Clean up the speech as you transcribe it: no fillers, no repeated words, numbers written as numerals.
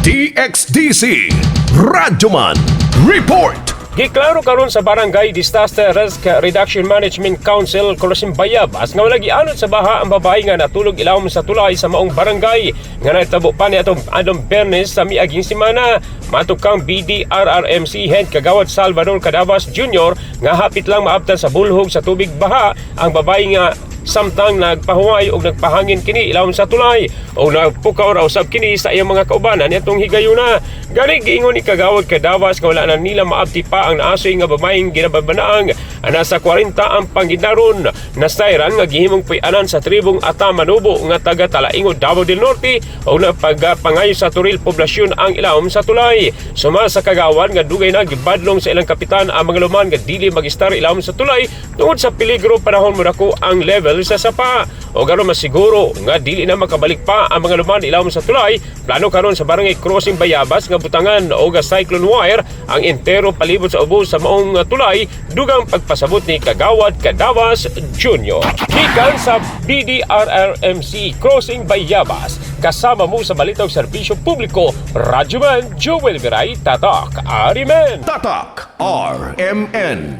DXDC Radyoman Report. Giklaro karon sa Barangay Disaster Risk Reduction Management Council Crossing Bayabas nga wala gianod sa baha ang babae nga natulog ilawom sa tulay sa maong barangay nga nahitabo pa ni atong adlong Biyernes sa miaging semana. Matok kang BDRRMC Head Kagawad Salvador Cadavas Jr. nga hapit lang maabtan sa bulhog sa tubig baha ang babae nga samtang nagpahuway og nagpahangin kini ilawom sa tulay o nagpukaw raw usab kini sa iyang mga kaubanan niadtong higayuna. Gani giingon ni Kagawad Kadavas nga wala na nila maabti pa ang naasoy nga babayeng ginababanaang nasa 40 ang pangidaron. Nasayran nga gihimong puy-anan sa tribong Ata Manobo nga taga Talaingod, Davao del Norte o nagpagapangayo sa Toril poblasyon ang ilawom sa tulay. Suma sa kagawad nga dugay na gibadlong sa ilang kapitan ang mga luman nga dili mag-istar ilawom sa tulay tungod sa peligro panahon modako ang level sa sapa. O garon masiguro nga dili na makabalik pa ang mga luman ilawom sa tulay, plano karon sa Barangay Crossing Bayabas nga butangan og cyclone wire ang entero palibot sa ubos sa maong tulay, dugang pagpasabot ni Kagawad Cadavas Jr. Gikan sa BDRRMC Crossing Bayabas, kasama mo sa balitang serbisyo publiko, Radyoman Joel Viray, Tatak, RMN. Tatak RMN.